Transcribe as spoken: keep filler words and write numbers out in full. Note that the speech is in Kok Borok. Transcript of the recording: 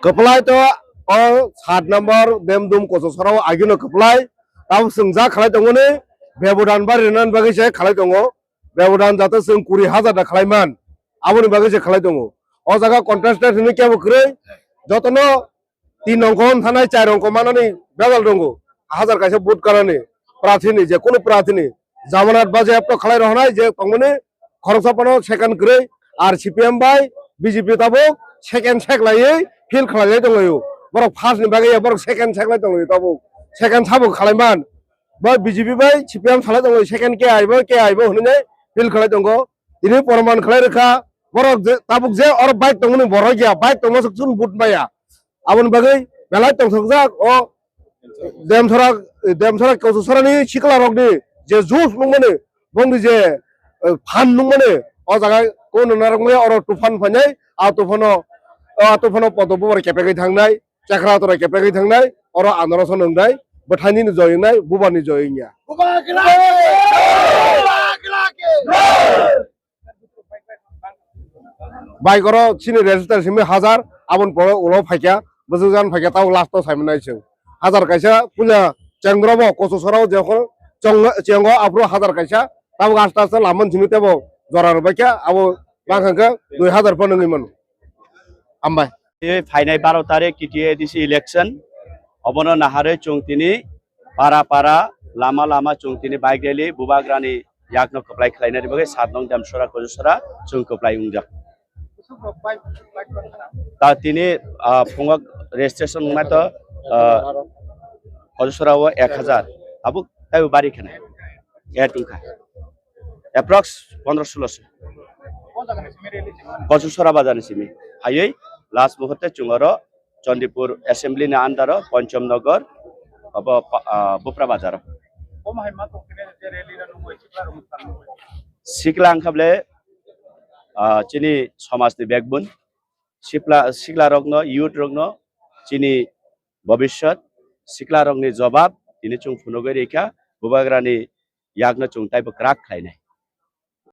Kwplai to o sat number Demdum Kochasora o agino kwplai. Tamo chwng ja khlai tongmani, bebodan bari rwnani bagwi se khlai tongo. Bebodan jate chwng kuri hajar da khlai man, aboni bagwi se khlai tongo. O jaga contested hwnwi kebo kwrwi, jotono tin ongkho wng thanai, char ongkho manani bebal tongo. Hajar kaisa vote kanani, prathini, je kunu prathini, jamanat baje apto khlai rohonai je tongmani, khoroksa phano second kwrwi, ar C P M bai B J P tabuk second seklaiwi field khlailai tonglaio. Borok first ni bagwi ya, borok second seklai tonglaio tabuk. Second sabo khlai man. Bo B J P bai C P M salai tongo, second ke aibo, ke aibo hwnwi field khlai tongo. Tini proman khlai rwkha, borok je, tabuk je oro bike tongmani borok ya, bike tongma se chwng vote maya. Aboni bagwi belai tongsokjak o Demsora, Demsora Kochasora ni sikla rokni je juice nungmani, bongni je, eh, phan nungmani, o jaga kono narwkmaya oro tufan phainai, a tufano, a tufano podo bubar kepegwi thangnai, chakra tora kepegwi thangnai, oro anoroso nungnai, bwthaini ni joyingnai, bubarni joyingya. Bubagra ke! Bubagra ke! Bike oro chini register simi hazar, aboni pore ulo phaikha, bwswk jan phaikha, tabuk last o saimanai chwng. Hazar kaisa puila chengrobo kochusora o jekhon chongo, chengo aphuru hazar kaisa, tabuk aste aste lamani simi tebo jora rwbaikha, abo bangkha khe dui hazar phano wngwi mano. Hambai. Tei phainai baro tarik T T A D C election, obono naharwi chwng tini para para, lama lama chwng tini bike rally Bubagrani yakno kwplai khlainani bagwi sat nong Damsora Kojusora chwng kwplai wngjak. Ta tini, ah, phungo registration wngnai to, ah, Kojusora o ek hazar, tabuk taibo bari khana add wngkha. Approx pondro solo se. Kojusora bazar ni simi. Hayui last muhurte chwng oro Chandipur assembly ni under o Pancham Nagar, abo pa-, ah, Bupra bazar o. Sikla wngkha bole, ah, chini somaj ni backbone. Sikla, sikla rokno, youth rokno chini bobiswt, sikla rokni jobab tini chwng phunugwi rikha, Bubagrani yakno chwng taibo kwrak khlainai.